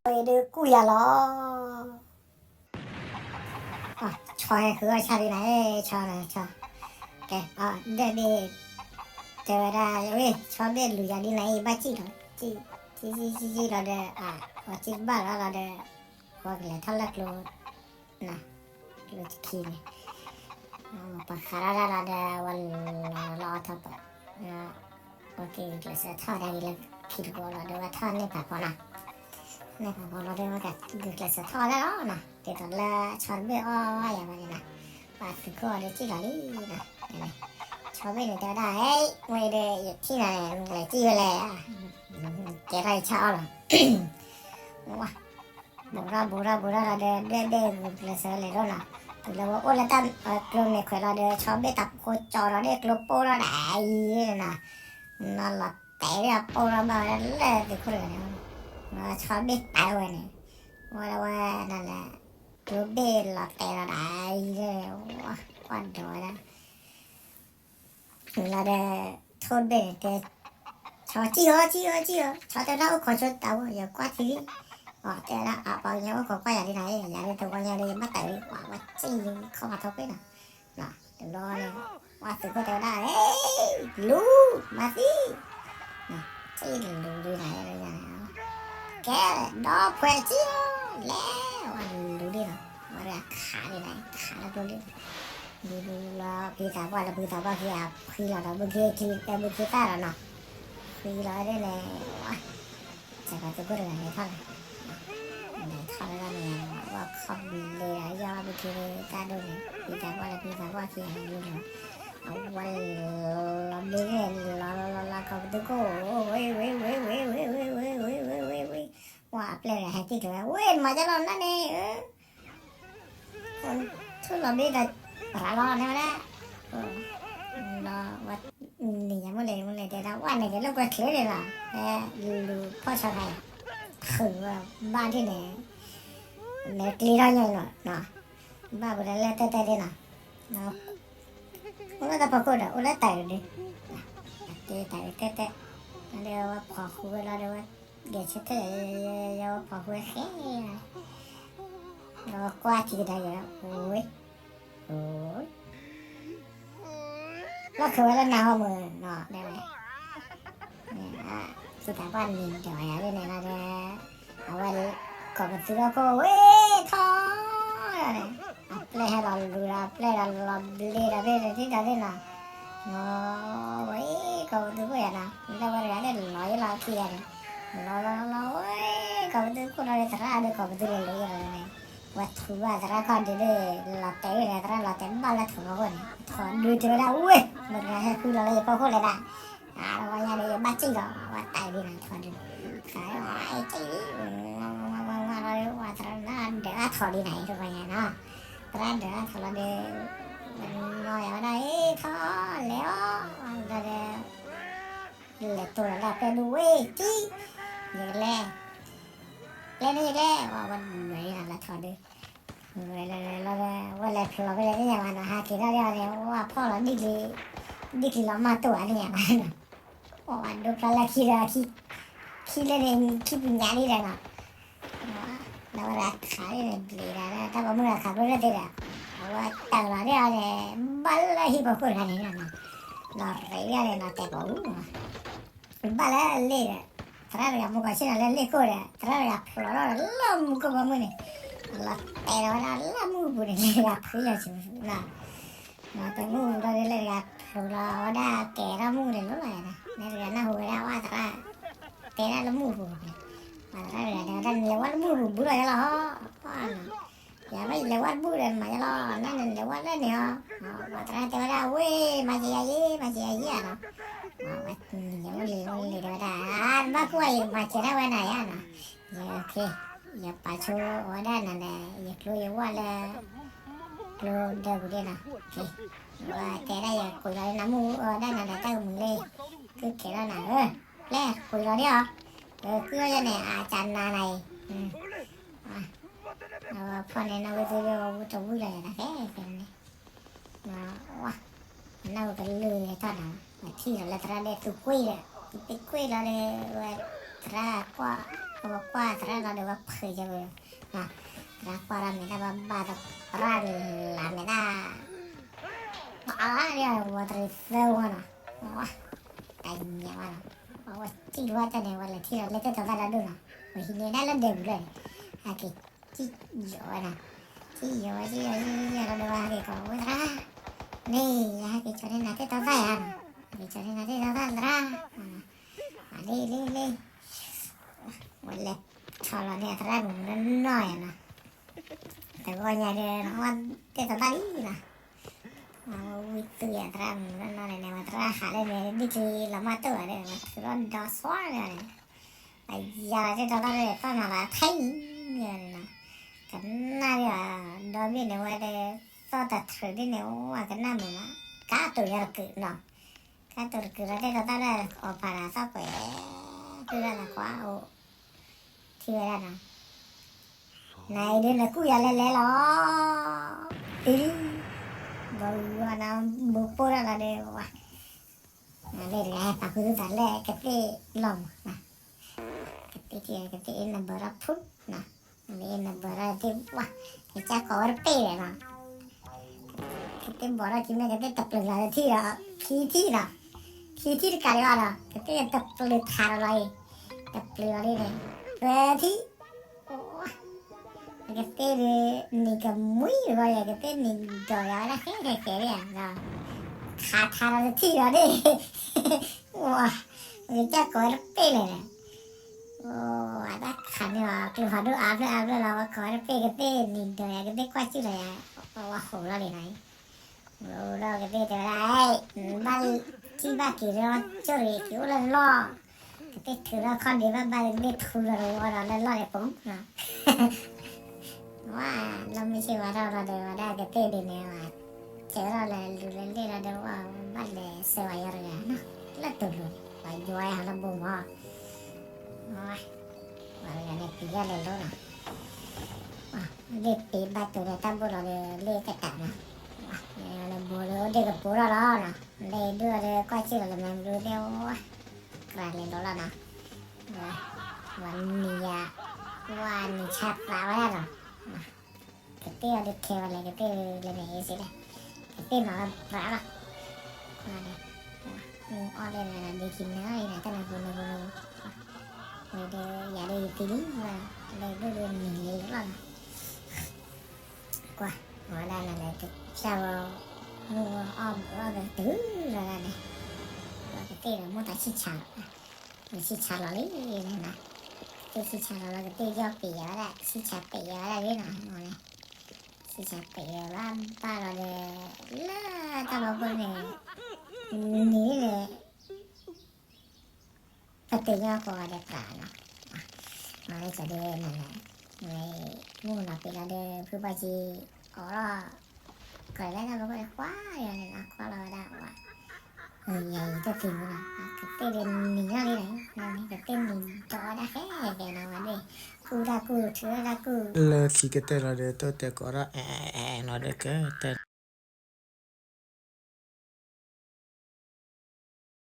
ဝဲဒုးကူၣ်ယၤလီၤ. ဆီဟဲဃုအီၣ်ဆၣ်ဒ်နၤ, ဆီ, ဆီ, ကဲ, ဒဲၣ်ဒ့ၣ်, တဲဝဲဒၣ်, ဝဲ, ဆီဘ့ၣ်လူၤယၤဒ်နၤအံၤ ဘၣ်စံၣ်လီၤ, စံၣ်, စံၣ်, စံၣ်, စံၣ်လီၤဒီး, အ, အီစံၣ်တဘၣ်လီၤလီၤဒီး, ဝဲကလဲၤထီၣ်လၢကျိ နၤ, ကျိခံန့ၣ်, ပှၤဃးထီၣ်တၢ်လီၤဒီး ဝဲလီၤလီၤအီထီၣ်ပှၤ, ဝဲက့ၤဂုာ်ကျဲးစၢးထီၣ်ဒၣ်က့ၤလၢခံတကိးလီၤဒီး ဝဲထီၣ်န့ၢ်ပာ်ဖီနီၤ, န့ၢ်ပာ်ဖီလီၤဒီး ဝဲကဂုာ်ကျဲးစၢးထီၣ်ဒၣ်လီၤနီၤ, ဒ်သိးလၢဆီတဘ့ၣ်အီၣ်ဝဲယၤဘၣ်န့ၣ်နီၤ, ပှၤသုးခိၣ်အီၤဒီးစံၣ်လီၤလံနီၤ, ဆီဘ့ၣ်န့ၣ်တဲဝဲဒၣ်, ဟဲ, ဝဲဒီးယထံၣ်နၤန့ၣ် နကလဲၤစံၣ်ဝဲလဲၣ်, ကဲထီၣ်ယဆၣ်အီၣ်လီၤ ဝါ, ဘူးထီၣ်ဘူးထီၣ်ဘူးထီၣ်လီၤဒီး ဒဲၣ်ဒ့ၣ်ဂုာ်ကျဲးစၢးလဲၤထီၣ်နီၤ, တုၤလၢဝဲအိၣ်လၢတၢ်ကျိန့ၣ်ခွဲးလီၤဒီး ဆီဘ့ၣ်တၢ်ဖိကၠီဒီးဒ့ၣ်ကျိပိၢ်ထီၣ်ဒၣ်အံၤနီၤ, နီၤလီၤတဲာ်ဒၣ်ပိၢ်ထီၣ်ဘၣ်ဝဲဒၣ်လၢသုးခိၣ်တဂၤန့ၣ်, ဆီဘ့ၣ်တဲဝဲန့ၣ်, ဝဲဒၣ်ဝဲနၤလဲၣ်, ကျိဘ့ၣ်လီၤတဲာ်လီၤဒၣ်အံၤ, ဝါ, ကွၢ်ဒိးဝဲဒၣ် လီၤဒီး, ထိၣ်တဘ့ၣ်န့ၣ်တဲ, ဆီစံၣ်အီၤ စံၣ်အီၤ စံၣ်အီၤ, ဆီတဲဝဲဒၣ်အိၣ်ခိးဆိတၢ်ဝဲ ယကွၢ်ထံလံ, အီၤတဲဝဲဒၣ် အပှၤကညီအိၣ်ခိးကွၢ်ယၤလံနၤ, ယၤလၢတဝီညါဒီး ယဘၣ်တဲာ်လံ ပှၤဝဲစံၣ်လံခီၣ်မၤထီၣ်ကွ့ၢ်နီၤ, တဘျီန့ၣ်, ပှၤသုးခိၣ်တဲဝဲဒၣ်, လူၤ, မၤသံ စံၣ်လူၤဒ်နၤ, ကဲ, ဒီဖှဲးတစံၣ်လီၤ, လဲၤ, ဝဲလူၤဒ်နီၤ, ဝဲဒၣ်ခးဒ်နၤ, ခးလၢကျိဒ်နီၤ, လူၤလူၤလီၤ ဖံသးပှၢ်လၢဖံသးပှၢ်ခံဂၤဖှံလီၤဒီး ဘုခ့ခံ, ဘုခ့သၣ်လီၤနီၤ, ဖှံလီၤဒ်န့ၣ်, ဝါ, စဲးပှၤသုးခိၣ်တဂၤလဲၤထီၣ်လီၤ, လဲၤထီၣ်လၢတၢ်န့ၣ်, ဝဲခီၣ်ဘျ့ဒီး ယီၣ်ဘုခ့တၢ်ဒိၣ်န့ၣ် ဖံသးပှၢ်လၢဖံသးပှၢ်ခံဂၤလီၤ, အဝဲလီၤဘျ့န့ၣ် လီၤလီၤလီၤလီၤ ကိးပသူခိၣ်, ဝ့ ဝ့ ဝ့ ဝ့ ဝ့ ဝ့ ဝ့ ဝ့ ဝ့ ဝ့ ဝ့ ဝ့ ဝဲအပျဲၢ်တဂၤဟဲတ့ၢ်ကျဲၤဝဲ, ဝ့ မၤဒ်လဲၣ်နၤန့ၣ်, ထူၣ်လီၤဘျ့ဒီး ရၤလီၤန့ၢ်ဝဲဒၣ်, ဒီးဝဲ, နံၤယၤမုၣ်လဲၤမုၣ်လဲၤတဲဒၣ် ဝဲန့ၣ်က့ၤလိာ်ကွဲချ့န့ၣ်လီၤ, ဖဲလူၤဖီၣ်ဆီခါအံၤ, ထုးဝဲဘၣ်ဒ်န့ၣ်, မဲာ်ကျ့ထီၣ်ညီလီၤ, ဘၣ်ပူၤလၢလၢတဲတဲဒ်နီၤ, အိၣ်လၢတၢ်ဖီခိၣ်ဒီး အိၣ်လၢတၢ်အုးဒုး, တဲတၢ်အုးတဲတဲ, ဒီးဝဲဖီၣ်ဃုာ်ဝဲလီၤဒီးဝဲ, ဂဲၤဆၢထၢၣ်, ယဝဲဖီၣ်ဃုာ်ဝဲဃဲ, ဒီးကွၢ်ထံကဒါယဲ, အိၣ်, အိၣ် လီၢ်ခၢၣ်ဝဲလၢနၤဟီမုၢ်နီၤ, တဲဝဲ, ဖံသးပှၢ်နံၤဒီးယၤလၢန့ၣ်လီၤဒီး, အဝဲ, ကိးပသူထီၣ်ခိၣ်ဝ့ၢ်ထီၣ်, အပျဲၢ်ဟဲလီၤလူၤဒီး အပျဲၢ်ဒီးလီၤဘျ့ဒီး ဖဲတထံၣ်ဒီးသ့ၣ်နီၤ, ဝဲ, ကိးပသူခိၣ်ယၤနီၤ, လၢဝဲတဂၤလၢလီၤယလီၤခံဂၤန့ၣ်, လီၤလီၤလီၤလီၤ ဝဲ, ကိးပသူခိၣ်လီၤဒီး သရၣ်ဒီးကိးပသူလီၤလီၤယလီၤန့ၣ်, ဝဲထုးဘၣ်သရၣ်ခီၣ်ဒုးဒီး, လီၤတဲာ်ဝဲန့ၣ် သရၣ်လီၤတဲာ်ဘၣ်လၢထိးဖီခိၣ်န့ၣ်, ထိးဒုးတဲဝဲဒၣ် ဝ့ၢ်, မတၤဟဲဃုလီၤလၢယဖီခိၣ်လဲၣ်ဒၣ်, အဝဲညါဒီးယဘၣ်စံၣ်လီၤ, ဝဲတဲဒ်န့ၣ်ထိးဒုး, သရၣ်, စံၣ်လီၤ, ဝဲသရၣ်ဒုးအါထိးဒ်န့ၣ် တဝဲညါနီၤ, သရၣ်ဒုးအါထိးလီၤဒီး, ဝဲနီၤယၤဝဲဒၣ်အံၤ ထီၣ်လဲၤအီၤ, ဒီး လဲၤတိၢ်လီၤလၢအပျဲၢ်ဒုးဝ့ၢ်ကံ, ယကလဲၤ, လဲၤန့ၣ်ယကလဲၤ, ဝဲနွဲၤလၢထိးဒုး, နွဲၤလၢလၢလီၤဒီး ဝဲလဲၤဖျိးဖဲလဲၣ်သ့ၣ်ညါဘၣ်နီၤ, ဟးက့ၤထီၣ်ဒ်အီၤန့ၣ် ဝဲဖီၣ်လီၤဒံၣ်ကျံၤ, ဒံၣ်ကျံၤလီၤမၢ်တိၢ်ဧါသ့ၣ်ညါဘၣ်နီၤ, ဝဲဒိဖျါလၢခံဒီး, ခံလၢန့ၣ် ခံပူၤညါဒ်ဒီးနီၤ ဒီးဝဲဒၣ်ခးန့ၣ်ဘျံးဒီး တၢ်ပိာ်မုၣ်ဒီးခးကျိလၢသ့ဒီး, အဝဲတၢ်လီၤဒ်အီၤန့ၣ်, ဘၣ်လၢဟံၣ်ဖိဃိတဂၤန့ၣ်နီၤ, လီၤရ့ဒ်အီၤန့ၣ် လီၤတဲာ်ပိာ်မုၣ်, ဘၣ်လၢလ့ၣ်ဒီး, သရၣ်တဂၤမူကီၢ်ဆ့ၣ်နီၤလၢလ့ၣ်ကိၢ်ဒီး သရၣ်တဂၤဖျိးထီၣ်ဒီးလၢမူကီၢ်ပိာ်မုၣ်န့ၣ်, လီၤတဲာ်လီၤဝဲဒၣ်လၢမူပူၤန့ၣ် လၢတဂၤဖုလီၤဆူ, လီၤတဲာ်မူပူၤဒီးလၢတဂၤဖျိးလီၤဝဲဒၣ်ကဲထီၣ်မူန့ၣ် လီၤလီၤယၤနီၤ, လၢတဂၤနၢ်ဟူဝဲဒၣ်ဝဲသရၣ်, တဲဒၣ်လၢမူပူၤန့ၣ်, ပှၤသရၣ်တဂၤတဲဝဲဒၣ် နလဲၤဝဲလၢမူပူၤဘူးလီၤယၤလီၤဟီ, ယၤဘၣ်ယလဲၤဝဲတဘူၣ်ဒီးမၤယၤလီၤ, နနလဲၤဝဲလၢန့ၣ်အီၤ, ပှၤသရၣ်တဲဝဲဒၣ် ဝ့ၢ် မၤစၢၤယၤယ့ မၤစၢၤယၤယ့ဧါနီၤ, ဝဲလဲၤဝဲလဲၤတဲဝဲဒၣ် ဘၣ်ကွၢ်ယမၤစၢၤဒၣ်ဝဲနၤယၤနီၤ, ယ, ယပာ်ဆိဝဲဒၣ်နၤဒီး ယကျိယဝၣ်လၢ ကျိဒၢပူၤဒၣ်နီၤ, ဝဲတဲဒၣ်ယကွံာ်လီၤလၢနၤမူၢ်အီၤဒၣ်နၤဒီးတၢ်ကမုာ်လၢ သုကဲထီၣ်နၤဧၢ, ပျဲကွံာ်လီၤဒၣ်အီၤ, ကုၢ်အီၤယဲန့ၣ် အကနၤနၤအံၤ အဝဲဖီၣ်န့ၢ်နီၣ်ဝံသုလၢဝဲတဝံၣ်လီၤယၤတၢ်ခဲခဲန့ၣ်, နၢ်ဟူတလုၢ်လဲၤထီၣ်နီၤ, ပထံၣ်လီၤလၢသရၣ်ဒဲးသူကွံာ်ဒီး, သူကွံာ်လီၤဒီး ဝဲသရၣ်ကွၢ်, ဝဲကွၢ်သရၣ်လီၤဒီးဝဲဖုးကဝဲ, သရၣ်ကွၢ်တၢ်မဲာ်တၢ်ဘၣ်ဘၣ်သရၣ်လၢမဲာ်တၢ်, ပှၤလၢဝီတရံးသၢဝီနီၤ, တညါဘၣ်နီၤ, ဝဲစံၣ်တဝၢ်တၢ်န့ၣ် ဝဲလဲၤထံၣ်လီၤလၢသ့ၣ်တီသၣ်ဒီဒူၣ်နီၤ, ဝဲဟံးန့ၢ်ဒၣ်လၢဒဲပူၤလၢန့ၣ်, ဟဲက့ၤစံၣ်ယီၤဝဲနီၤ, စံၣ်ယီၤဝဲ စံၣ်ယီၤ စံၣ်ယီၤလီၤဒီးဝဲဟဲက့ၤကိးဝဲသရၣ်, မ့ၢ်ယဟဲက့ၤကၠီန့ၢ်နၤသ့ၣ်တီသၣ်ယါနီၤ, ဟဲက့ၤကၠီန့ၢ်နၤသ့ၣ်တီသၣ်သရၣ်, လ့လ့လ့ ဝဲလဲၤထီၣ်လီၤန့ၣ် အသရၣ်မုၣ်မုၢ်နီၢ်နီၢ်ယါနီၤ, တဂီၢ်ညါဒီး သ့ၣ်တီသၣ်လံနီၤ, ဝံသုယါသရၣ်မုၣ်မုၢ်နီၢ်နီၢ်န့ၣ်န့ၣ် ဝဲသရၣ်ဟးလၢန့ၣ် ဒ်ချံလီၤမၢ်တိၢ်ဘၣ်ဒီး ဝဲထုးထီၣ်ဒီသွါန့ၣ်, အယါလီၤသ့ၣ်တီသၣ်ဒီး ပၢ်မၤလီၤထဲန့ၣ်နီၤ, ကနၣ်ဒီး ဒီဘ့ၣ်န့ၣ် ဝဲသီၣ်တထြုးဒ်န့ၣ် ဝဲကနၣ်မုာ်မး, ကါတိၤယါတကုာ်နီၤ, ကါတိၤတကုာ်လီၤသ့ၣ်တီသၣ်ဒီး အီၣ်ဖးဒၣ်သီၣ်ကွဲး, ကုၢ်ဒၣ်သးကွၢ်အိၣ်, ထံၣ်ဝဲဒၣ်နီၤ, နအံၤဒုးနကူၣ်ယၤလဲၤလဲၤလီၤ, သံလံ, ဘီဂီၤနီၤ ဘိးပိၢ်ထီၣ်လီၤဒီးဝဲ, လၢတဂၤဟဲပာ်ခူသူၣ်သးလၢကသ့ၣ်လီၢ်မး, ကသ့ၣ်ထံၣ်ကသ့ၣ်အ့ၣ်နဘၢထီၣ်ဖုၣ်နီၤ, အ့ၣ်နဘၢထီၣ်သ့ၣ်ဝဲ, ကစၢ်ကိးဝဲတပ့ၢ်လဲၣ်နီၤ ကသ့ၣ်ဘီထီၣ်က့ၤမ့ၢ်ကသ့ၣ်တပျုာ်လီၤတထံၣ်ဒီး ခံထံၣ်ဒီး, ခံထံၣ်တကးဒံးဘၣ်ဒီး ကသ့ၣ်တပျုာ်ထးဒီးလီၤအံၤ, တပျုာ်လီၤဒ်န့ၣ်, ပထံၣ်, ကသ့ၣ်ဒုး နံၤကမှံဘီယၤ ကသ့ၣ်နံၤဒီးယၤဝဲဒၣ်ဃဲဃဲဃဲဒ်ဧါ, ခးထးဒီးတထံၣ်ဒီးဒ်, ဝါ, ကစၢ်ကိးဝဲတပ့ၢ်လဲၣ်န့ၣ် အတၢ်ခးန့ၢ်အီၤ ကျိဖးဒိၣ်အါဖျၢၣ်အါဖျၢၣ်လီၤ ဝဲကိးဝဲတပ့ၢ် ကသ့ၣ်နံၤဒီးယၤ ကသ့ၣ်ကွၢ်စူၣ်လီၤယၤ, ဝဲဟိးလီၤလံနီၤ, ဒီးကသ့ၣ်တဲဝဲဒၣ်, ဘၣ်ထံၣ်ဘၣ်က့ၤဒီး ကၠိၢ်ရ့ၤက့ၤအိၣ်လၢလီၢ်, ကသ့ၣ်ထုးထီၣ်ခီၣ်ဒ့ဘၣ်ဘၣ် ကသ့ၣ်ထူလီၤတဝီဒီးလၢလီၢ်န့ၣ်ပူၤနီၤ ဝါ, လီၢ်မ့ၢ်ဆ့ၣ်ဝါထီၣ်လီၤဒီး ဝဲဒၣ်ကသ့ၣ်ဒ်န့ၣ်ဝဲ, စၢထီၣ်လၢလူၤလၢလ့ၣ်လီၤဒီး ဝဲ ဘၣ်လဲၤဆှၢဝဲယီၤတဂၤနီၤ, လၢတူၢ်လိာ်န့ၣ် ပှၤယွၤယဟးလၢဘိမး, ဝဲ, ဝဲတဂၤန့ၣ်ပျံၤတၢ်လဲၤလိနီၤ, ဒ့ၣ်ပ့ၤဘၣ်တူၤဒီးတၢ်ဘိၣ်လီၤဒီး လ့ၣ်ကတးနီၤ, လဲၤလိဘိဒီးအိၣ်ဒ့ၣ်ကပိၤထီၣ်လီၤနီၤ, လဲၤဒုၣ်ဒီးကွၢ်စ့ၢ်လီၤလၢမဲာ်ဘျုးသ့ၣ်ဝဲ, ကြၤလဲၤလိလီၤနီၤ, ဝဲနံၤယၤ, ဝဲနံၤဆါသးဝဲဒၣ်နီၤ ကသ့ၣ်အီၤဒုးခဲဝဲလဲၣ် ကသ့ၣ်လဲၤန့ၣ်အ့စ့လဲၣ်, ကသ့ၣ်မၤဝဲပြးလီၤ, အီၣ်လဲၣ်န့ၣ်ဒုးခံနၤအံၤန့ၣ် တၢ်နၢ်ပူၤနၢ်ပူၤနၢ်ပူၤ, ဝဲဒီးယၤဒုးယသံလံ, လဲၤဒိၣ်ဒုးနံၤလဲၤလီၤနီၤ, ကွၢ်, အဝဲဒၣ်နလဲၤတၢ်ဝဲ, မုၢ်အီၣ်ဘှီၣ်ဒီးတုၤလီၤဒၣ်န့ၣ်, ကသ့ၣ်ဒီးမိၢ်တၢ်ဆံၣ်ဆါလီၤ, ဆံၣ်ဆါလီၤလံန့ၣ်နီၤ, ကသ့ၣ်ဆံၣ်ဆါလီၤလီၤ ကသ့ၣ်ယီၢ်ပ့ၤယၤဝဲဒၣ် ဆံၣ်ဆါပ့ၤယၤဝဲဒၣ်လံနီၤ, ဆံၣ်ဆါပ့ၤယၤဘၣ်ဘၣ်လီၤဒီး, လၢတၢ်ဘီဖိန့ၣ်, နံၤန့ၣ် ပတုာ်ညီကိးဂၤဒဲးပြးနီၤ, မၤလၢကၠီဒုးနၤလဲၣ်, မ့ၢ်မုၢ်နီၤပ့ၤလီၤဒီး ဖုဘၣ်ကံ, အီၣ်လီၤ, ကီၢ်လၢတၢ်ဘီဖိန့ၣ် ကွၢ်ယၤန့ၣ်နီၤ ကွၢ်လီၤဝဲဒၣ်ဝဲ, ယၤယတသ့ၣ်မုၢ်နီၤ, ကသ့ၣ်ဒုးနံၤလီၤလံနီၤ, ကသ့ၣ်နံၤဒီးဝဲဒၣ်ဃဲဃဲနီၤ ဝဲဒၣ်, ကူၣ်တၢ်ကူၣ်ထုးတၢ်ကူၣ်, လၢခံကတၢၢ်လီၤဒီး တိၢ်တဲာ်ကိးထီၣ်အဲအဲအဲအဲလီၤဒီးကတၢၢ်